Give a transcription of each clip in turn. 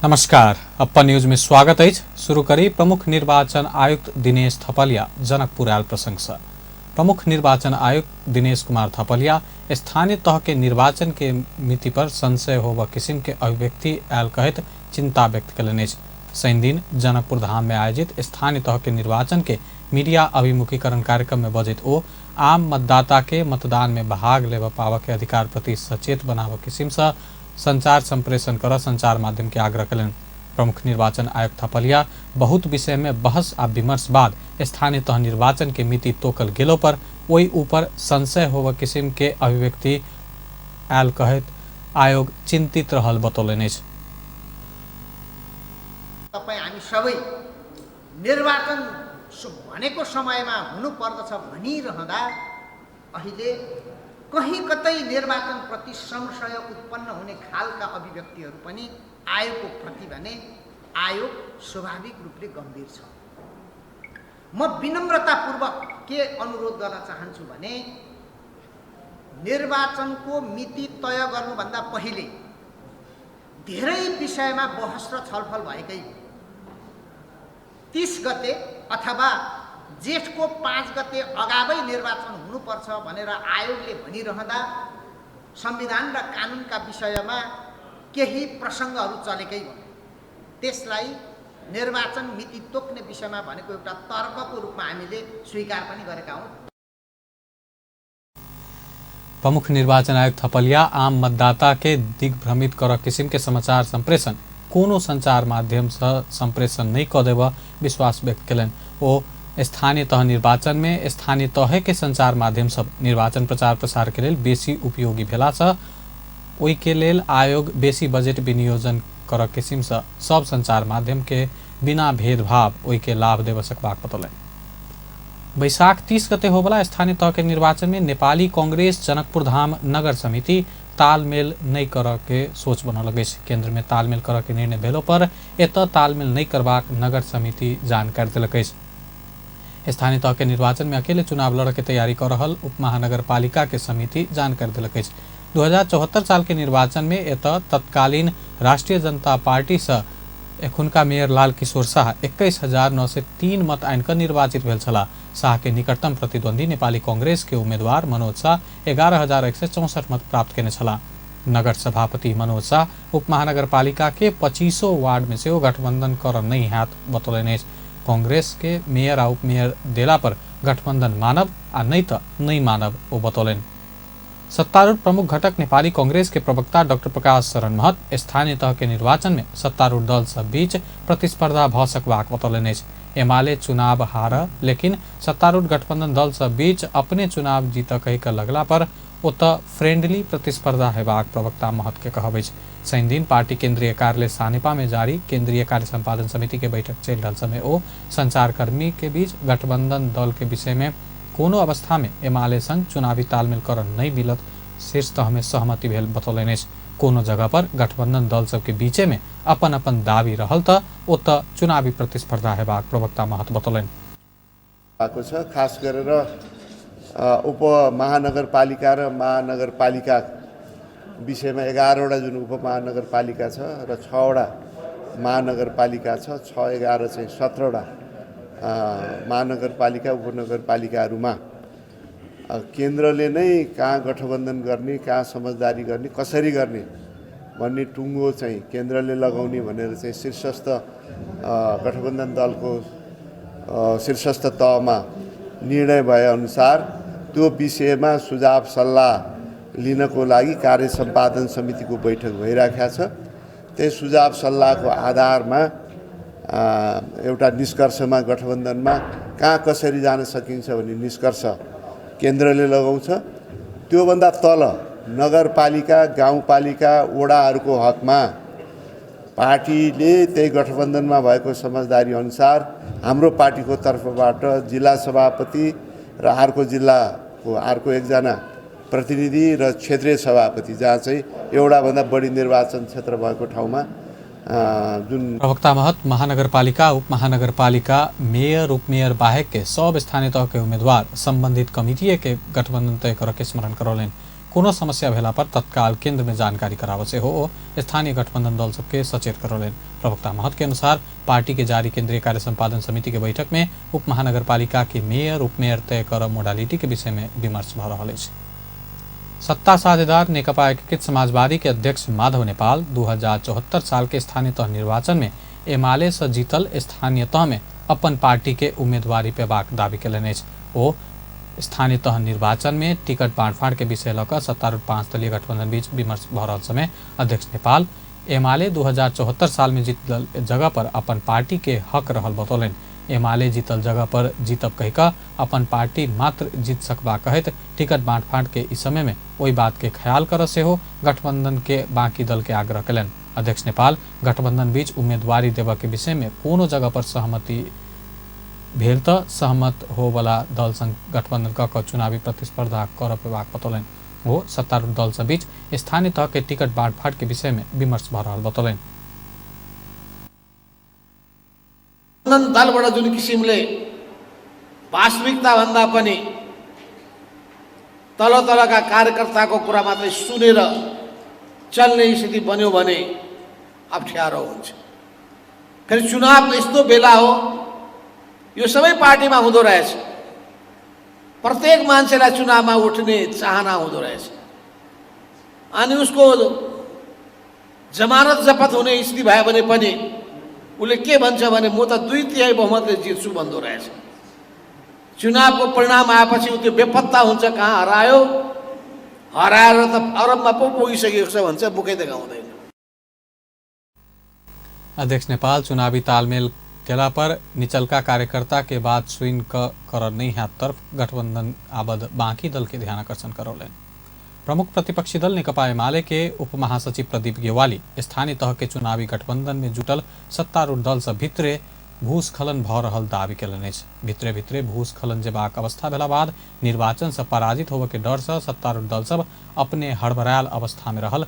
नमस्कार, अप्पन न्यूज में स्वागत अछि। शुरू करी प्रमुख निर्वाचन आयुक्त दिनेश थपलिया जनकपुर आयल प्रसंग से। प्रमुख निर्वाचन आयुक्त दिनेश कुमार थपलिया स्थानीय तह के निर्वाचन के मिति पर संशय होब किसिम के अभिव्यक्ति आयल कहैत चिंता व्यक्त कयलनि अछि। शनिदिन जनकपुर धाम में आयोजित स्थानीय तह के निर्वाचन के मीडिया अभिमुखीकरण कार्यक्रम में बजैत ओ आम मतदाता के मतदान में भाग लेबऽ पाबऽ के अधिकार प्रति सचेत बनाबऽ किसिम से संचार संप्रेषण कर संचार माध्यम के आग्रह कयलनि। प्रमुख निर्वाचन आयुक्त थपलिया बहुत विषय में बहस आ विमर्श बाद स्थानीय तह निर्वाचन के मिति तोकल गेलो पर ओहि ऊपर संशय होबऽ किसिम के अभिव्यक्ति आयल कहैत आयोग चिंतित रहल बतौलनि अछि। तपाईँ हामी सबै निर्वाचन भनेको समयमा हुनुपर्दछ भनिरहँदा अहिले कहीँ कतै निर्वाचनप्रति संशय उत्पन्न हुने खालका अभिव्यक्तिहरू पनि आएको प्रति भने आयोग स्वाभाविक रूपले गम्भीर छ। म विनम्रतापूर्वक के अनुरोध गर्न चाहन्छु भने निर्वाचनको मिति तय गर्नुभन्दा पहिले धेरै विषयमा बहस र छलफल भएकै हो। 30 गते अथवा जेठको 5 गते अगावै निर्वाचन हुनुपर्छ भनेर आयोगले भनिरहँदा संविधान र कानुनका विषयमा केही प्रसङ्गहरू चलेकै हुन्। त्यसलाई निर्वाचन मिति तोक्ने विषयमा भनेको एउटा तर्कको रूपमा हामीले स्वीकार पनि गरेका हौँ। प्रमुख निर्वाचन आयुक्त थपलिया आम मतदाता के दिग्भ्रमित कर किसिम के समाचार संप्रेषण कोनो संचार माध्यम से संप्रेषण नहीं क देब विश्वास व्यक्त कयलनि। ओ स्थानीय तह निर्वाचन में स्थानीय तह के संचार माध्यम सब निर्वाचन प्रचार प्रसार के लेल बेसी उपयोगी भेला से ओहि के लेल आयोग बेसी बजट विनियोजन कर किसिम से सब संचार माध्यम के बिना भेदभाव ओहि के लाभ देव सकबाक बतौलनि। वैशाख 30 गते होबला स्थानीय तह के निर्वाचन में नेपाली कांग्रेस जनकपुर धाम नगर समिति तालमेल नहीं कर के सोच बनौलक अछि। केंद्र में तालमेल कर के निर्णय भेलो पर एतऽ तालमेल नहीं करबाक नगर समिति जानकारी देलक अछि। स्थानीय तह के निर्वाचन में अकेले चुनाव लड़े के तैयारी कर रहल उप महानगरपालिका के समिति जानकारी देलक अछि। 2074 साल के निर्वाचन में एतऽ तत्कालीन राष्ट्रीय जनता पार्टी से एखुनका मेयर लाल किशोर शाह 21,903 मत आनि कऽ निर्वाचित भेल छलाह। शाह के निकटतम प्रतिद्वंदी नेपाली कांग्रेस के उम्मीदवार मनोज शाह 11,164 मत प्राप्त केने छलाह। नगर सभापति मनोज शाह उप महानगरपालिका के 25 वार्ड में सेहो गठबंधन कर नहीं हैत बतौलनि अछि। कांग्रेस के मेयर आ उपमेयर देला पर गठबंधन मानब आ नहीं तऽ नहीं मानब ओ बतौलनि। सत्तारूढ़ प्रमुख घटक नेपाली कांग्रेस के प्रवक्ता डॉक्टर प्रकाश शरण महत स्थानीय तह के निर्वाचन में सत्तारूढ़ दल सब बीच प्रतिस्पर्धा भ सकबाक बतौलनि अछि। एमाले चुनाव हार लेकिन सत्तारूढ़ गठबंधन दल सब बीच अपने चुनाव जीत कहि कऽ लगला पर ओतऽ फ्रेंडली प्रतिस्पर्धा हेबाक प्रवक्ता महत के कहब अछि। शनिदिन पार्टी केंद्रीय कार्यालय सानेपा में जारी केंद्रीय कार्य संपादन समिति के बैठक चलि रहल समय ओ संचारकर्मी के बीच गठबंधन दल के विषय में कोनो अवस्था में एमाले संग चुनावी तालमेल कर नहीं मिलत शीर्ष तह में सहमति भेल बतौलनि अछि। कोनो जगह पर गठबंधन दल सबके बीचे में अपन अपन दावी रहल तऽ ओतऽ चुनावी प्रतिस्पर्धा हेबाक प्रवक्ता महत बतौलनि। भएको छ। खास गरेर उपमहानगरपालिका र महानगरपालिका विषयमा 11वटा जुन उपमहानगरपालिका छ र 6वटा महानगरपालिका छ, 6 11 चाहिँ 17वटा महानगरपालिका उपनगरपालिकाहरूमा केन्द्रले नै कहाँ गठबन्धन गर्ने, कहाँ समझदारी गर्ने, कसरी गर्ने भन्ने टुङ्गो चाहिँ केन्द्रले लगाउने भनेर चाहिँ शीर्षस्थ गठबन्धन दलको शीर्षस्थ तहमा निर्णय भए अनुसार त्यो विषयमा सुझाव सल्लाह लिनको लागि कार्य सम्पादन समितिको बैठक भइराखेको छ। त्यही सुझाव सल्लाहको आधारमा एउटा निष्कर्षमा गठबन्धनमा कहाँ कसरी जान सकिन्छ भन्ने निष्कर्ष केन्द्रले लगाउँछ। त्योभन्दा तल नगरपालिका, गाउँपालिका, वडाहरूको हकमा पार्टीले त्यही गठबन्धनमा भएको समझदारी अनुसार हाम्रो पार्टीको तर्फबाट जिल्ला सभापति र अर्को जिल्लाको अर्को एकजना प्रतिनिधि र क्षेत्रीय सभापति, जहाँ चाहिँ एउटाभन्दा बढी निर्वाचन क्षेत्र भएको ठाउँमा जुन प्रवक्ता महत महानगरपालिका, उपमहानगरपालिका, मेयर, उपमेयर बाहेक के सब स्थानीय तह के उम्मीदवार संबंधित कमिटी के गठबंधन तय कर के स्मरण करौलनि। कोनो समस्या भेला पर तत्काल केंद्र में जानकारी कराबऽ सेहो ओ स्थानीय गठबंधन दल सबके सचेत करौलनि। प्रवक्ता महत के अनुसार पार्टी के जारी केंद्रीय कार्य संपादन समिति के बैठक में उप महानगरपालिका के मेयर उपमेयर तय कर मोडालिटी के विषय में विमर्श भऽ रहल अछि। सत्ता साझेदार नेकपा एकीकृत समाजवादी के अध्यक्ष माधव नेपाल 2074 साल के स्थानीय तह निर्वाचन में एमाले से जीतल स्थानीय तह में अपन पार्टी के उम्मीदवारी पेबाक दावी केलनि अछि। ओ स्थानीय तह निर्वाचन में टिकट बाँटफाँट के विषय लऽ कऽ सत्तारूढ़ 5 दलीय गठबंधन बीच विमर्श भऽ रहल समय अध्यक्ष नेपाल एमाले 2074 साल में जीतल जगह पर अपन पार्टी के हक रहल बतौलनि। एमाले जीतल जगह पर जीतब कहि कऽ अपन पार्टी मात्र जीत सकबा कहैत टिकट बाँटफाँट के इस समय में ओहि बात के ख्याल करऽ सेहो गठबंधन के बाकी दल के आग्रह केलनि। अध्यक्ष नेपाल गठबंधन बीच उम्मीदवारी देबऽ के विषय में कोनो जगह पर सहमति भेल तऽ सहमत होवला दल संग गठबंधन कऽ कऽ चुनावी प्रतिस्पर्धा करऽ पेबाक बतौलनि। ओ सत्तारूढ़ दल सब बीच स्थानीय तह के टिकट बाँटफाँट के विषय में विमर्श भऽ रहल बतौलनि। दलबाट जुन किसिमले वास्तविकता भन्दा पनि तल तलका कार्यकर्ताको कुरा मात्रै सुनेर चल्ने स्थिति बन्यो भने अप्ठ्यारो हुन्छ। फेरि चुनाव यस्तो बेला हो, यो सबै पार्टीमा हुँदो रहेछ, प्रत्येक मान्छेलाई चुनावमा उठ्ने चाहना हुँदो रहेछ अनि उसको जमानत जपत हुने स्थिति भयो भने पनि उसले के भन्छ भने म त 2/3 बहुमतले जित्छु भन्दो रहेछ। चुनावको परिणाम आएपछि ऊ त्यो बेपत्ता हुन्छ, कहाँ हरायो, हराएर त अरबमा पो पुगिसकेको छ भन्छ, मुखै देखाउँदैन। अध्यक्ष नेपाल चुनावी तालमेल केला पर निचलका कार्यकर्ता के बात सुन कर नहीं हाथ तरफ गठबंधन आबद्ध बाकी दल के ध्यान आकर्षण करौलनि। प्रमुख प्रतिपक्षी दल नेकपा एमाले के उप महासचिव प्रदीप गेवाली स्थानीय तह के चुनावी गठबंधन में जुटल सत्तारूढ़ दल सब भितरे भूस्खलन भऽ रहल दावी केलनि अछि। भितरे भितरे भूस्खलन जेबाक अवस्था भेला बाद निर्वाचन से पराजित होबऽ के डर से सत्तारूढ़ दल सब अपने हड़बड़ायल अवस्था में रहल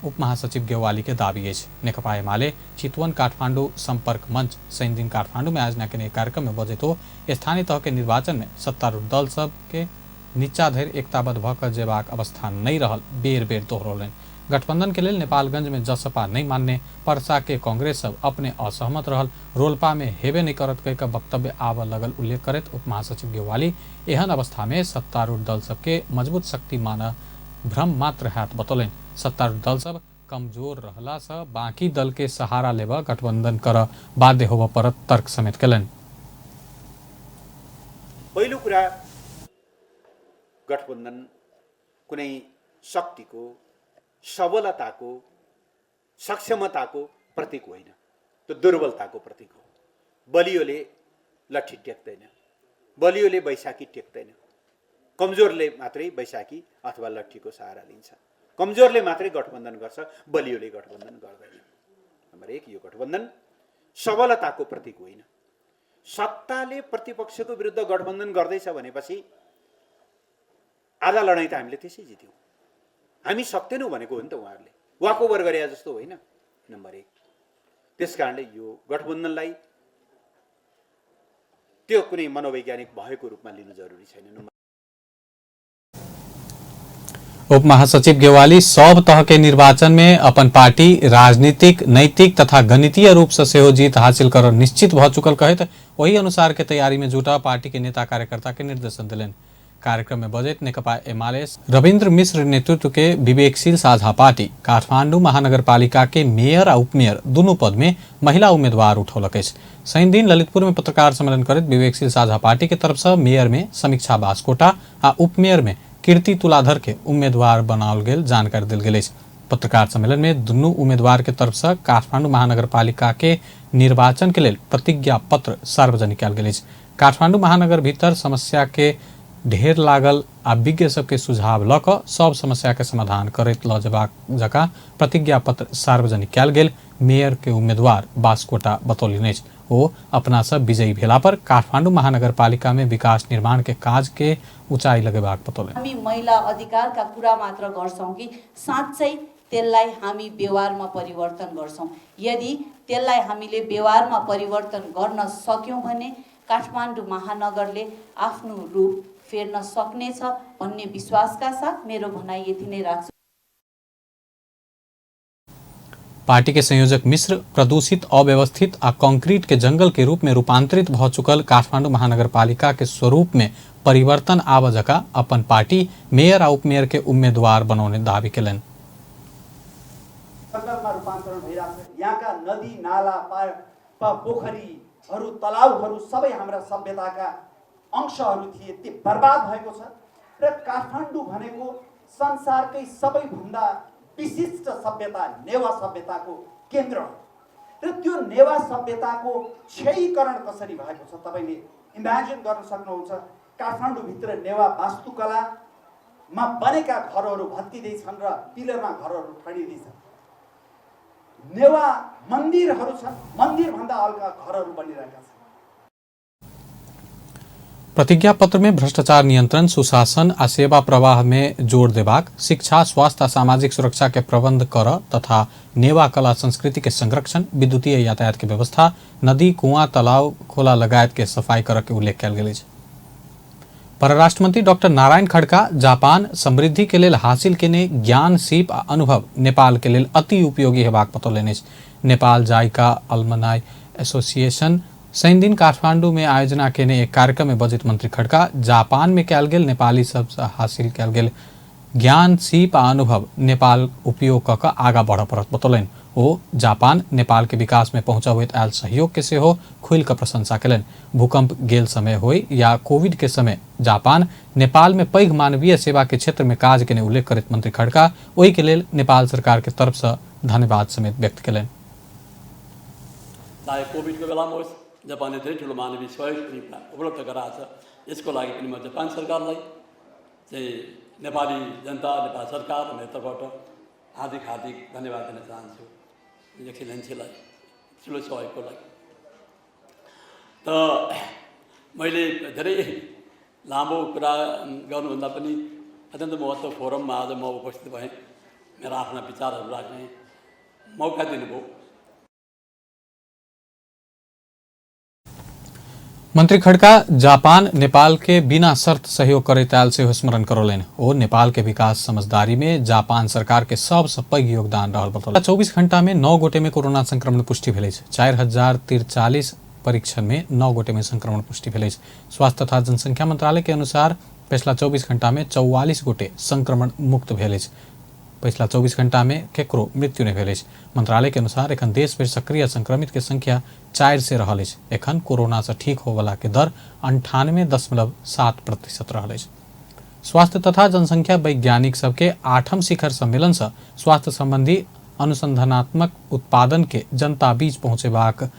उप महासचिव गेवाली के दावी अछि। नेकपा एमाले चितवन काठमांडू संपर्क मंच शनि दिन काठमांडू में आयोजना केने कार्यक्रम में बजैत हो स्थानीय तह के निर्वाचन में सत्तारूढ़ दल सब के नीचा धरि एकताबद्ध भऽ कऽ जेबाक अवस्था नहीं रहल बेर बेर दोहरौलनि। गठबंधन के लेल नेपालगंज में जसपा नहीं मानने, परसा के कांग्रेस सब अपने असहमत रहल, रोलपा में हेबे नहीं करत कहि कऽ वक्तव्य आबऽ लगल उल्लेख करैत उप महासचिव गेवाली एहन अवस्था में सत्तारूढ़ दल सबके मजबूत शक्ति मानऽ भ्रम मात्र हैत बतौलनि। सत्तारूढ़ दल सब कमजोर रहला से बाकी दल के सहारा लेबऽ गठबंधन करऽ बाध्य होबऽ पड़त तर्क समेत केलनि। पहिलो कुरा, गठबन्धन कुनै शक्तिको, सबलताको, सक्षमताको प्रतीक होइन, त्यो दुर्बलताको प्रतीक हो। बलियोले लट्ठी टेक्दैन, बलियोले बैशाखी टेक्दैन, कमजोरले मात्रै बैशाखी अथवा लट्ठीको सहारा लिन्छ, कमजोरले मात्रै गठबन्धन गर्छ, बलियोले गठबन्धन गर्दैन। नम्बर एक, यो गठबन्धन सबलताको प्रतीक होइन। सत्ताले प्रतिपक्षको विरुद्ध गठबन्धन गर्दैछ भनेपछि आधा लडाइँ त हामीले त्यसै जित्यौँ, हामी सक्दैनौँ भनेको हो नि त, उहाँहरूले वाकओभर गरे जस्तो होइन। नम्बर एक, त्यस कारणले यो गठबन्धनलाई त्यो कुनै मनोवैज्ञानिक भएको रूपमा लिनु जरुरी छैन। उप महासचिव गेवाली सब तह के निर्वाचन में अपन पार्टी राजनीतिक, नैतिक तथा गणितीय रूप से सेहो जीत हासिल कर निश्चित भ चुकल कहैत वही अनुसार के तैयारी में जुटा पार्टी के नेता कार्यकर्ता के निर्देशन दिलनि। कार्यक्रम में बजैत नेकपा एमाले रविन्द्र मिश्र नेतृत्व के विवेकशील साझा पार्टी काठमांडू महानगरपालिका के मेयर आ उपमेयर दुनू पद में महिला उम्मीदवार उठौलक अछि। शनि दिन ललितपुर में पत्रकार सम्मेलन करैत विवेकशील साझा पार्टी के तरफ से मेयर में समीक्षा बास्कोटा आ उपमेयर में कीर्ति तुलाधर के उम्मीदवार बनाओल गेल जानकारी देल गेल अछि। पत्रकार सम्मेलन में दुनू उम्मीदवार के तरफ से काठमांडू महानगरपालिका के निर्वाचन के लेल प्रतिज्ञा पत्र सार्वजनिक कयल गेल अछि। काठमांडू महानगर भीतर समस्या के ढेर लागल आ विज्ञ सबके सुझाव लऽ कऽ सब समस्या के समाधान करैत लऽ जेबाक जकाँ प्रतिज्ञा पत्र सार्वजनिक कयल गेल मेयर के उम्मीदवार बास्कोटा बतौलनि अछि। ओ अपना सब विजयी भेला पर काठमांडू महानगरपालिका में विकास निर्माण के काज के ऊंचाई लगेबाक बतौलनि। हामी महिला अधिकारका कुरा मात्र गर्छौँ कि साँच्चै त्यसलाई हामी व्यवहारमा परिवर्तन गर्छौँ? यदि त्यसलाई हामीले व्यवहारमा परिवर्तन गर्न सक्यौँ भने काठमाडौँ महानगरले आफ्नो रूप फेर्न सक्नेछ भन्ने विश्वासका साथ मेरो भनाइ यति नै राख्छु। पार्टी के संयोजक मिश्र प्रदूषित, अव्यवस्थित आ कंक्रीट के जंगल के रूप में रूपांतरित भ चुकल काठमांडू महानगरपालिका के स्वरूप में परिवर्तन आबऽ जकाँ अपन पार्टी मेयर आ उपमेयर के उम्मीदवार बनौने दावी केलनि। जङ्गलमा रूपान्तरण भइरहेको छ। यहाँका नदी, नाला, पोखरीहरू, तलाउहरू सबै हाम्रा सभ्यताका अंशहरू थिए, ती बर्बाद भएको छ। र काठमाडौँ भनेको संसारकै सबैभन्दा विशिष्ट सभ्यता नेवा सभ्यताको केन्द्र हो र त्यो नेवा सभ्यताको क्षयीकरण कसरी भएको छ तपाईँले इमेजिन गर्न सक्नुहुन्छ। काठमाडौँभित्र नेवा वास्तुकलामा बनेका घरहरू भत्किँदैछन् र पिलरमा घरहरू ठडिँदैछन्। नेवा मन्दिरहरू छन्, मन्दिरभन्दा हल्का घरहरू बनिरहेका छन्। प्रतिज्ञा पत्र में भ्रष्टाचार नियंत्रण, सुशासन आ सेवा प्रवाह में जोर देबाक, शिक्षा, स्वास्थ्य आ सामाजिक सुरक्षा के प्रबंध कर तथा नेवा कला संस्कृति के संरक्षण, विद्युतीय यातायात के व्यवस्था, नदी, कुआं, तालाब, खोला लगायत के सफाई कर के उल्लेख कयल गेल अछि। परराष्ट्र मंत्री डॉक्टर नारायण खड़का जापान समृद्धि के लेल हासिल केने ज्ञान, सीप आ अनुभव नेपाल के लेल अति उपयोगी हेबाक बतौलनि अछि। नेपाल जाइका अलमनाई एसोसिएशन शनि दिन काठमांडू में आयोजना केने एक कार्यक्रम में बजैत मंत्री खड़का जापान में कयल गेल नेपाली सबसँ हासिल कयल गेल ज्ञान, सीप आ अनुभव नेपाल उपयोग कऽ कऽ आगाँ बढ़ऽ पड़त बतौलनि। ओ जापान नेपाल के विकास में पहुंचबैत आयल सहयोग के सेहो खुलि कऽ प्रशंसा केलनि। भूकंप गेल समय होय या कोविड के समय जापान नेपाल में पैघ मानवीय सेवा के क्षेत्र में काज केने उल्लेख करैत मंत्री खड़का ओहि के लेल नेपाल सरकार के तरफ से धन्यवाद समेत व्यक्त केलनि। चाहे कोभिडको बेलामा होस्, जापानले धेरै ठुलो मानवीय सहयोग पनि उपलब्ध गराएको छ। यसको लागि पनि म जापान सरकारलाई चाहिँ नेपाली जनता, नेपाल सरकार र मेरो तर्फबाट हार्दिक हार्दिक धन्यवाद दिन चाहन्छु एक्सिलेन्सीलाई ठुलो सहयोगको लागि। त मैले धेरै लामो कुरा गर्नुभन्दा पनि अत्यन्त महत्त्व फोरममा आज म उपस्थित भएँ, मेरा आफ्ना विचारहरू राख्ने मौका दिनुभयो। मंत्री खड़का जापान नेपाल के बिना शर्त सहयोग करैत आयल सेहो स्मरण करौलनि। ओ नेपाल के विकास समझदारी में जापान सरकार के सबसँ पैघ योगदान रहल बतौलनि। 24 घंटा में 9 गोटे में कोरोना संक्रमण पुष्टि भेल अछि। 4043 परीक्षण में 9 गोटे में संक्रमण पुष्टि भेल अछि। स्वास्थ्य तथा जनसंख्या मंत्रालय के अनुसार पिछला 24 घंटा में 44 गोटे संक्रमण मुक्त भेल अछि। पिछला 24 घंटा में केकरो मृत्यु नहि भेल अछि। मंत्रालय के अनुसार एखन देश भरि सक्रिय संक्रमित के संख्या 400 रहल अछि। एखन कोरोना से ठीक होवला के दर 98.7% रहल अछि। स्वास्थ्य तथा जनसंख्या वैज्ञानिक सबके 8म शिखर सम्मेलन से स्वास्थ्य संबंधी अनुसंधानात्मक उत्पादन के जनता बीच पहुंचेबाक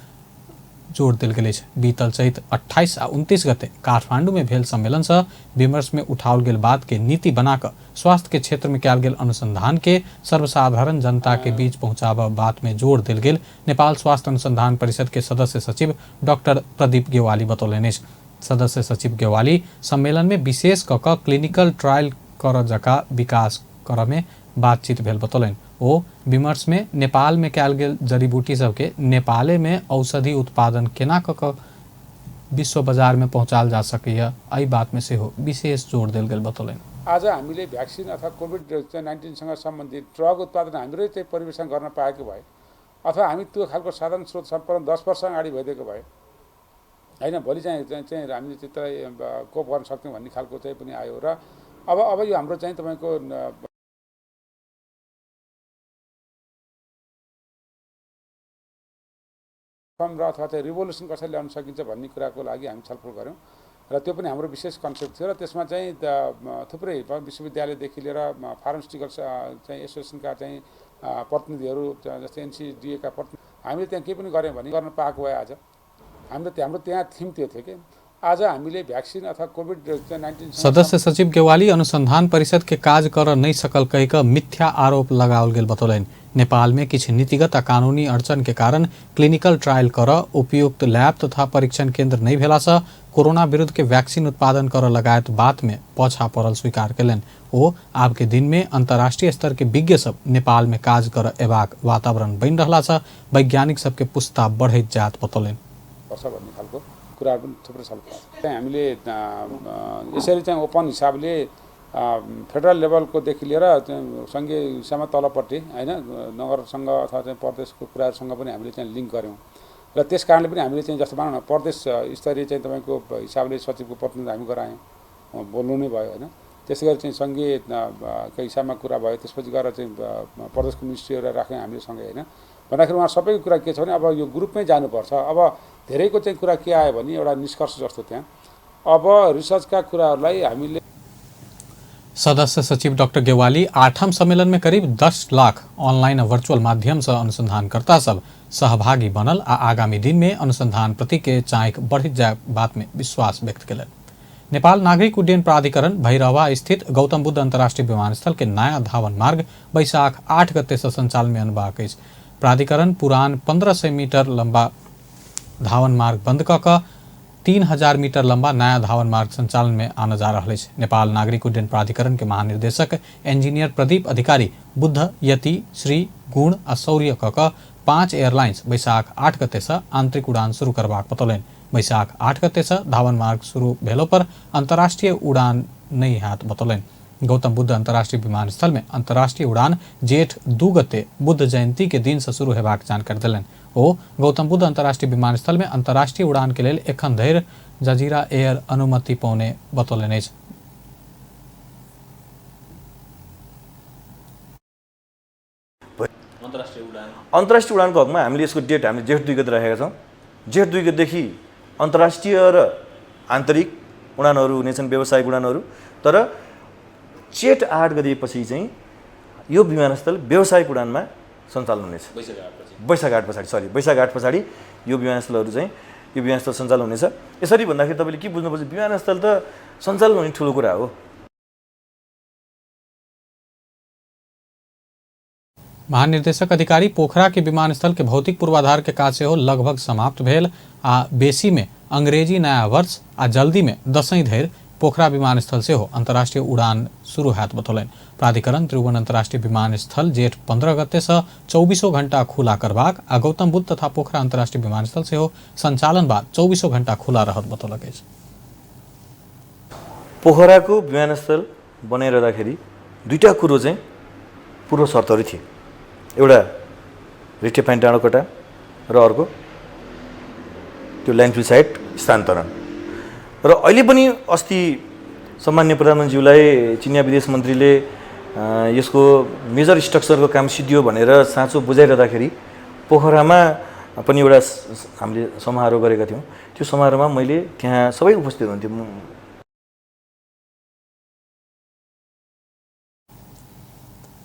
जोर देल गेल अछि। बीतल चैत 28 आ 29 गते काठमांडू में भेल सम्मेलन से विमर्श में उठाओल गेल बात के नीति बनाकर स्वास्थ्य के क्षेत्र में कयल गेल अनुसंधान के सर्वसाधारण जनता के बीच पहुंचाबऽ बात में जोर देल गेल नेपाल स्वास्थ्य अनुसंधान परिषद के सदस्य सचिव डॉक्टर प्रदीप गेवाली बतौलनि अछि। सदस्य सचिव गेवाली सम्मेलन में विशेष कऽ कऽ क्लिनिकल ट्रायल करऽ जकाँ विकास करऽ में बातचीत भेल बतौलनि। ओ विमर्श में नेपाल में कयल गेल जड़ी बूटी सबके नेपाले में औषधि उत्पादन केना कऽ कऽ विश्व बजार में पहुंचाल जा सकैए एहि बात में सेहो विशेष जोर देल गेल बतौलनि। आज हामीले भ्याक्सिन अथवा कोभिड-19सँग सम्बन्धित ड्रग उत्पादन हाम्रै चाहिँ परिवेशन गर्न पाएको भए अथवा हामी त्यो खालको साधन स्रोत सम्पन्न 10 वर्ष अगाडि भइदिएको भए होइन, भोलि चाहिँ चाहिँ हामीले त्यसलाई कोप गर्न सक्थ्यौँ भन्ने खालको चाहिँ पनि आयो। र अब अब यो हाम्रो चाहिँ तपाईँको र अथवा चाहिँ रिभोल्युसन कसरी ल्याउन सकिन्छ भन्ने कुराको लागि हामी छलफल गऱ्यौँ र त्यो पनि हाम्रो विशेष कन्सेप्ट थियो। र त्यसमा चाहिँ थुप्रै विश्वविद्यालयदेखि लिएर फार्मास्युटिकल चाहिँ एसोसिएसनका चाहिँ प्रतिनिधिहरू, जस्तै एनसिडिएका प्रतिनिधि, हामीले त्यहाँ केही पनि गऱ्यौँ भने गर्न पाएको भए आज हाम्रो त्यहाँ थिम त्यो थियो कि आज हामीले भ्याक्सिन अथवा कोभिड-19 सदस्य सचिव गेवाली अनुसंधान परिषद के काज कर नहीं सकल कहि कऽ मिथ्या आरोप लगाओल गेल बतौलनि। नेपाल में किछु नीतिगत आ कानूनी अड़चन के कारण क्लिनिकल ट्रायल कर उपयुक्त लैब तथा परीक्षण केंद्र नहीं भेला से कोरोना विरुद्ध के वैक्सीन उत्पादन कर लगायत बात में पछा पड़ल स्वीकार केलनि। ओ आब के दिन में अंतर्राष्ट्रीय स्तर के विज्ञ सब नेपाल में काज कर एबाक वातावरण बनि रहला से वैज्ञानिक सबके पुस्ता बढ़ैत जायत बतौलनि। भन्ने खालको कुराहरू पनि थुप्रै छलफल चाहिँ हामीले यसरी चाहिँ ओपन हिसाबले फेडरल लेभलकोदेखि लिएर सङ्घीय हिसाबमा तलपट्टि हैन नगरसँग अथवा चाहिँ प्रदेशको कुराहरूसँग पनि हामीले चाहिँ लिङ्क गऱ्यौँ र त्यस कारणले पनि हामीले चाहिँ जस्तो भनौँ न प्रदेश स्तरीय चाहिँ तपाईँको हिसाबले सचिवको प्रतिनिधित्व हामी गरायौँ, बोल्नु नै भयो हैन। त्यसै गरी चाहिँ सङ्घीय को हिसाबमा कुरा भयो, त्यसपछि गएर चाहिँ प्रदेशको मिनिस्ट्रीहरू राख्यौँ हामीले सँगै हैन। भन्दाखेरि उहाँ सबैको कुरा के छ भने अब यो ग्रुपमै जानुपर्छ। अब धेरैको चाहिँ कुरा के आयो भने एउटा निष्कर्ष जस्तो त्यहाँ अब रिसर्चका कुराहरूलाई हामीले सदस्य सचिव डॉक्टर गेवाली आठम सम्मेलन में करीब 10 लाख ऑनलाइन वर्चुअल माध्यम से अनुसंधानकर्ता सब सहभागी बनल आ आगामी दिन में अनुसंधान प्रति के चाँख बढ़ित जाय बात में विश्वास व्यक्त कयलनि। नेपाल नागरिक उड्डयन प्राधिकरण भैरहवा स्थित गौतम बुद्ध अंतर्राष्ट्रीय विमानस्थल के नया धावन मार्ग बैशाख 8 गते से संचालन में अनबाक अछि। प्राधिकरण पुरान 1500 मीटर लंबा धावन मार्ग बंद कऽ कऽ 3000 मीटर लंबा नया धावन मार्ग संचालन में आना जा रहा है। नेपाल नागरिक उड्डयन प्राधिकरण के महानिदेशक इंजीनियर प्रदीप अधिकारी बुद्ध, यति, श्री, गुण आ शौर्य क 5 एयरलाइंस बैशाख 8 गते से आंतरिक उड़ान शुरू करबाक बतौलनि। बैशाख 8 गते से धावन मार्ग शुरू भेलो पर अंतर्राष्ट्रीय उड़ान नहीं हैत बतौलनि। गौतम बुद्ध अंतर्राष्ट्रीय विमानस्थल में अंतर्राष्ट्रीय उड़ान जेठ 2 गते बुद्ध जयंती के दिन से शुरू हेबाक जानकारी देलनि। ओ गौतम बुद्ध अंतर्राष्ट्रीय विमानस्थल में अंतर्राष्ट्रीय उड़ान के लेल एखन धरि जजीरा एयर अनुमति पौने बतौलनि अछि। अन्तर्राष्ट्रिय उडानको हकमा हामीले यसको डेट हामीले जेठ 2 गते राखेका छौँ। जेठ 2 गतेदेखि अन्तर्राष्ट्रिय र आन्तरिक उडानहरू हुनेछन्, व्यावसायिक उडानहरू। तर जेठ 8 गतेपछि चाहिँ यो विमानस्थल व्यावसायिक उडानमा सञ्चालन हुनेछ। वैशाख 8 पछाडि, सरी वैशाख 8 पछाडि यो विमानस्थलहरू चाहिँ यो विमानस्थल सञ्चालन हुनेछ। यसरी भन्दाखेरि तपाईँले के बुझ्नुपर्छ, विमानस्थल त सञ्चालन हुने ठुलो कुरा हो। महानिर्देशक अधिकारी पोखरा के विमानस्थल के भौतिक पूर्वाधार के काज सेहो लगभग समाप्त भेल आ बेसी में अंग्रेजी नया वर्ष आ जल्दी में दसैँ धरि पोखरा विमानस्थल सेहो अंतर्राष्ट्रीय उड़ान शुरू हैत बतौलनि। प्राधिकरण त्रिभुवन अंतर्राष्ट्रीय विमानस्थल जेठ 15 गते से 24 घंटा खुला करबाक आ गौतम बुद्ध तथा पोखरा अंतर्राष्ट्रीय विमानस्थल सेहो संचालन बाद 24 घंटा खुला रहत बतौलक अछि। पोखराको विमानस्थल बनाइरहँदाखेरि दुईटा कुरो चाहिँ पूर्व शर्तहरू थिए। एउटा रिटेपाइन डाँडोकटा र अर्को त्यो ल्यान्डफिल साइट स्थानान्तरण। र अहिले पनि अस्ति सम्मान्य प्रधानमन्त्रीज्यूलाई चिनिया विदेश मन्त्रीले यसको मेजर स्ट्रक्चरको काम सिद्धियो भनेर साँचो बुझाइरहँदाखेरि पोखरामा पनि एउटा हामीले समारोह गरेका थियौँ। त्यो समारोहमा मैले त्यहाँ सबै उपस्थित हुनुहुन्थ्यो।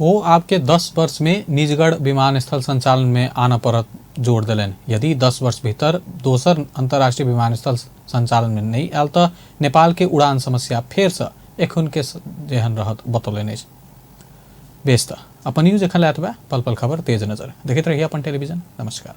वो आपके 10 वर्ष में निजगढ़ विमानस्थल संचालन में आना परत जोड़ देलनि। यदि 10 वर्ष भीतर दोसर अंतर्राष्ट्रीय विमानस्थल संचालन में नहीं आयल तो नेपाल के उड़ान समस्या फेर से एखन के जेहन रहत बतौलनि अछि। बेस त अपन न्यूज एखन लए पल पल खबर तेज नजर देखैत रहिए अपन टेलीविजन। नमस्कार।